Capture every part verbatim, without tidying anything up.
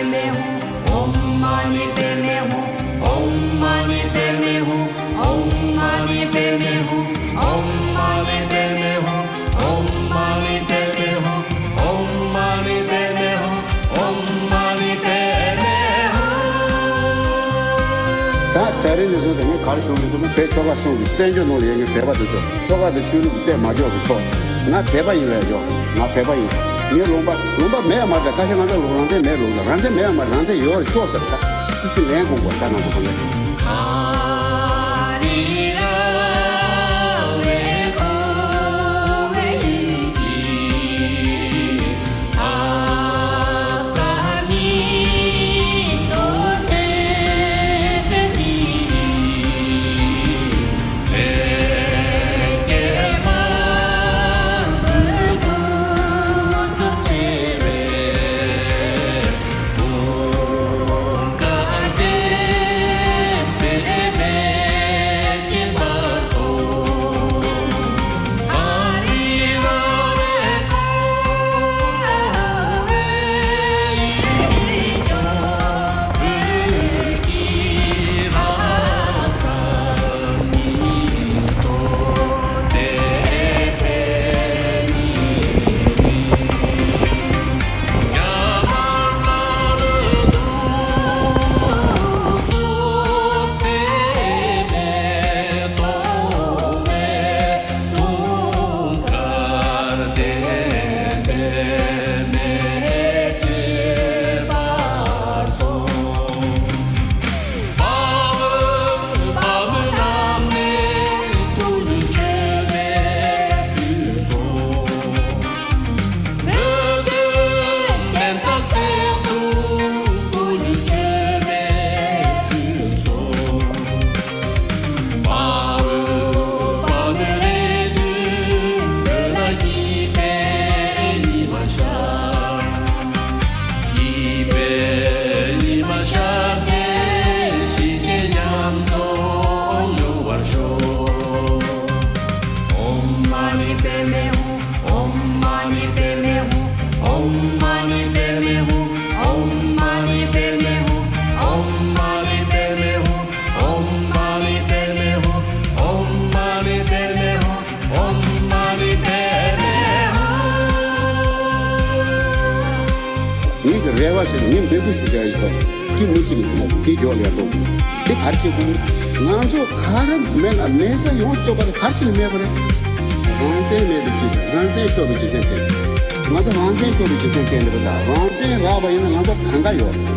padme hum, Om mani padme hum, Om mani padme hum, Om mani padme hum, Om mani padme hum, Om mani padme hum, Om mani padme hum, Om mani padme hum. ད་ད་རིང་ནས་བཟུང་སྟེ་ངས་ག་རེ་ཞུ་འདུག་ཟེར་ན། བོད་ཆོལ་ཁ་གསུམ་གྱི་བཙན་བྱོལ་ནང་ལ་ཡོད་མཁན་བོད་པ་དེ་ཚོ་ཆོལ་ཁ་དང་ཆོས་ལུགས་ཀྱི་རྩད་མ་འཇོག་གི་ཐོག་ང་བོད་པ་ཡིན་ལབ་ཆོག་ང་བོད་པ་ཡིན། ངའི་ལུང་པ་ལུང་པ་མེད་ཡ་མ་རེད། ད་ཁ་ཤས་ང་ཚོ་ལུགས་རང་བཙན་མེད་ལུགས་ལ། རང་བཙན་མེད་ཡ་མ་རེད། རང་བཙན་ཡོད་རེད་ཤོག་ཟེར། ད་ཁྱི་ཚིག་ལན་དགོངས་པ། ད་ང་ཚོ་གང་འདྲ། ངེད་ཀྱི་རེ་བ་ཟེར་ནས་ངས་འབོད་སྐུལ་ཞུ་བྱ་ཡིན་ཟེར། དེ་མུ་མཐུད་ནས་ཡོང་། དེ་འཇོག་ལས་འགྲོ། དེ་ག་རེ་བྱེད་དགོས། ང་ཚོ་ག་རེ་མེད་ན་མེད་ས་ཡོངས་སུ་རྫོགས་པ་དེ་ག་རེ་བྱས་ནས་མེད་པ་རེད། རང་བཙན་མེད་པའི་རྒྱུ་མཚན། རང་བཙན་ཤོར་བའི་རྒྱུ་མཚན་དེ། ང་ཚོ་རང་བཙན་ཤོར་བའི་རྒྱུ་མཚན་དེ་འདི་རེད། ད་རང་བཙན་རག་པ་ཡིན་ན་ང་ཚོ་གང་ག་ཡོད་རེད།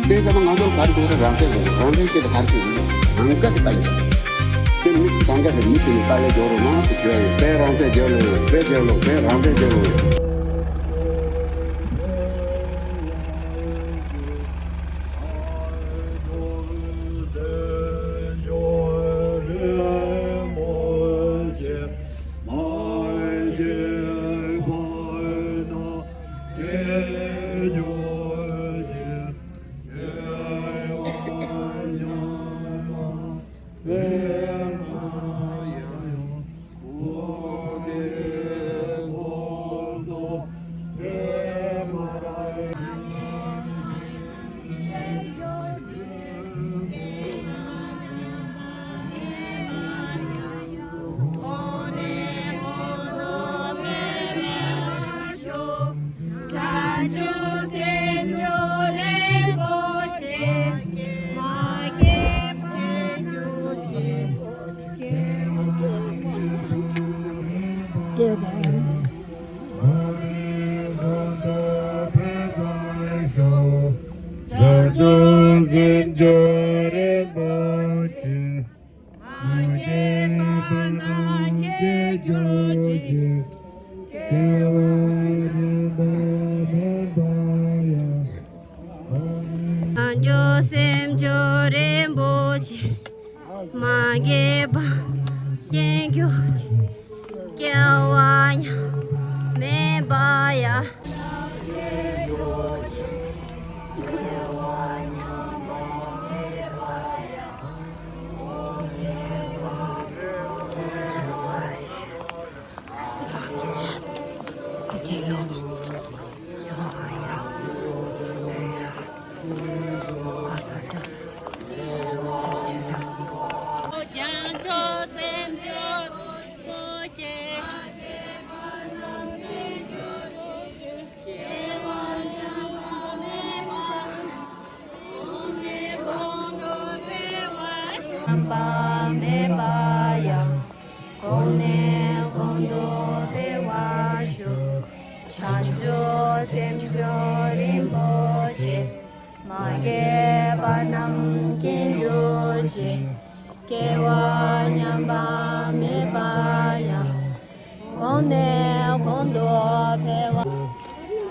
དེ་ཚང་མ་ང་ཚོར་ག་རེ་དགོས་རེད། རང་བཙན་དགོས་རེད། རང་བཙན་ཆེད་དུ་ག་རེ་བྱེད་དགོས་རེད། གང་ག་གི་ལྟ་རྒྱུ། དེ་མི་གང་ག་དེ་མུ་མཐུད་ནས་དཀའ་ལས་རྒྱག་རོགས་གནང་ཞེས་ཞུ་ཡ་ཡོད། བོད་རང་བཙན་རྒྱལ་ལོ། བོད་རྒྱལ་ལོ། བོད་རང་བཙན་རྒྱལ་ལོ། བྱང་ཆུབ་སེམས་མཆོག་རིན་པོ་ཆེ། མ་འགེབས་པ་རྒྱན་གྱུར་ཅིག་སྐྱེ་བ་མྱ་ངན་མེད་པ་ཡང་། ཉམས་པ་མེད་པ་ཡང་། གོང་ནས་གོང་དུ་འཕེལ་བར་ཤོག་བྱང་ཆུབ་སེམས་མཆོག་རིན་པོ་ཆེ། མ་སྐྱེས་པ་རྣམས་སྐྱེ་གྱུར་ཅིག་སྐྱེ་བ་ཉམས་པ་མེད་པ་ཡང་། གོང་ནས་གོང་དུ་འཕེལ་བ།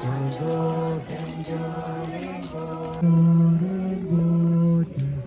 བྱང་ཆུབ་སེམས་མཆོག་རིན་པོ་ཆེ།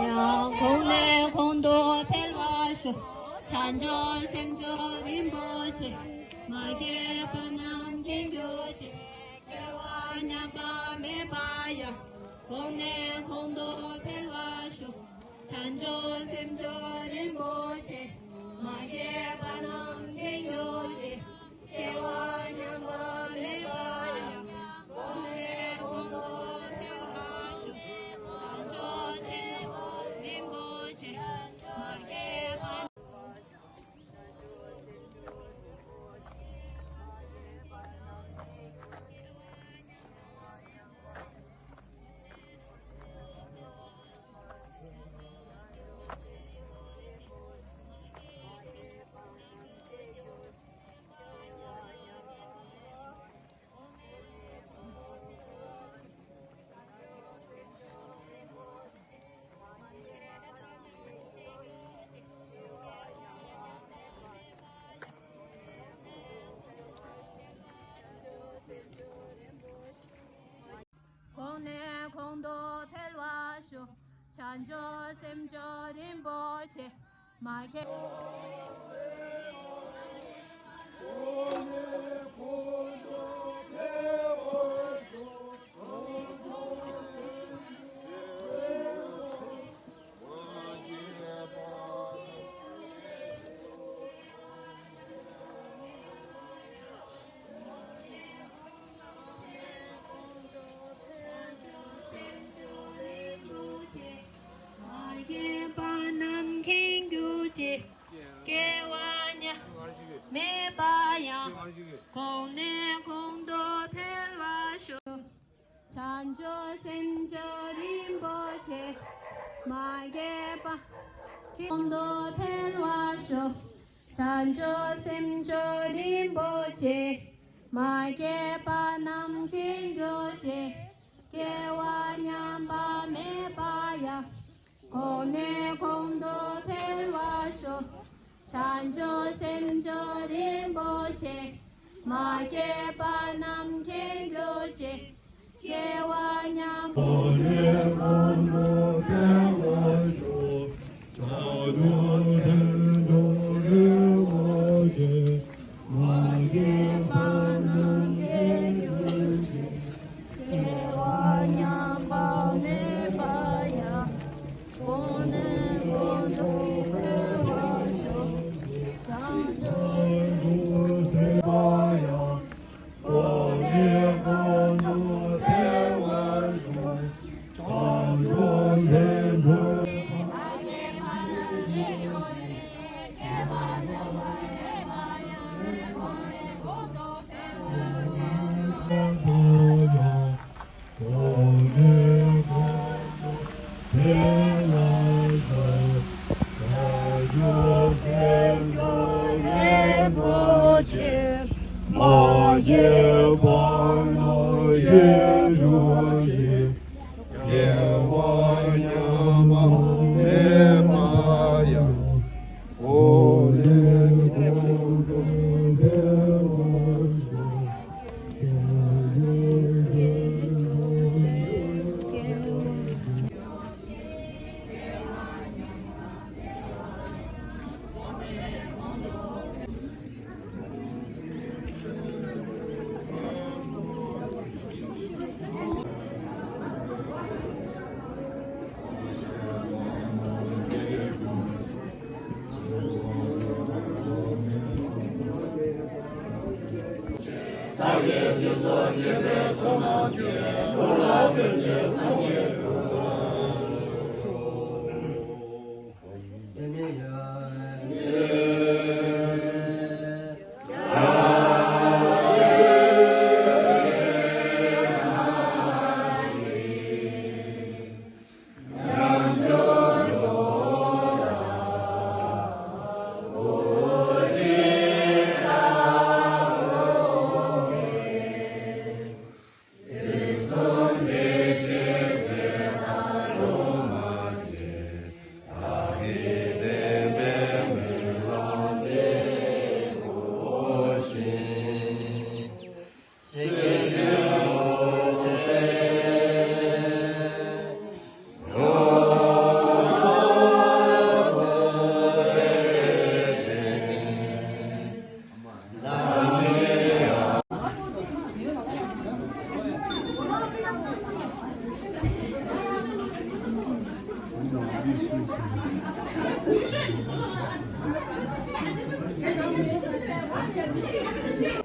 ཡང་གོང་ནས་གོང་དུ་འཕེལ་བར་ཤོག་བྱང་ཆུབ་སེམས་མཆོག་རིན་པོ་ཆེ། མ་སྐྱེས་པ་རྣམས་སྐྱེ་གྱུར་ཅིག་སྐྱེ་བ་ཉམས་པ་མེད་པ་ཡང་། གོང་ནས་གོང་དུ་འཕེལ་བར་ཤོག་བྱང་ཆུབ་སེམས་མཆོག་རིན་པོ་ཆེ། མ་སྐྱེས་པ་རྣམས་སྐྱེ་གྱུར་ཅིག་སྐྱེ་བ་ཉམས་པ་མེད་པ་ཡང་། གོང་ནས་གོང་དུ་འཕེལ་བར་ཤོག་བྱང་ཆུབ་སེམས་མཆོག་རིན་པོ་ཆེ། མ་སྐྱེས་པ། གོང་ནས་གོང་དུ་འཕེལ་བར་ཤོག་བྱང་ཆུབ་སེམས་མཆོག་རིན་པོ་ཆེ། མ་སྐྱེས། བྱང་ཆུབ་སེམས་མཆོག་རིན་པོ་ཆེ་མ་སྐྱེས་པ་གོང་དུ་འཕེལ་བར་ཤོག་བྱང་ཆུབ་སེམས་མཆོག་རིན་པོ་ཆེ་མ་སྐྱེས་པ་རྣམས་སྐྱེ་གྱུར་ཅིག་སྐྱེ་བ་ཉམས་པ་མེད་པ་ཡང་། གོང་ནས་གོང་དུ་འཕེལ་བར་ཤོག་བྱང་ཆུབ་སེམས་མཆོག་རིན་པོ་ཆེ་མ་སྐྱེས་པ་རྣམས་སྐྱེ་གྱུར་ཅིག་སྐྱེ་བ་ཉམས། གོང་ནས་གོང་དུ་འཕེལ་བར་ཤོག་བྱང་ཆུབ་སེམས་མཆོག་རིན་པོ་ཆེ་མ་སྐྱེས་པ་རྣམས་སྐྱེ་གྱུར་ཅིག་སྐྱེ་བ་ཉམས་པ་མེད་པ་ཡང་། གོང་ནས་གོང་དུ་འཕེལ་བར་ཤོག་བྱང་ཆུབ་སེམས་མཆོག་རིན་པོ་ཆེ་མ་སྐྱེས་པ་རྣམས་སྐྱེ་གྱུར་ཅིག་སྐྱེ་བ་ཉམས་པ་མེད་པ་ཡང་། གོང་ནས་གོང་དུ་འཕེལ་བར་ཤོག་བྱང་ཆུབ་སེམས་མཆོག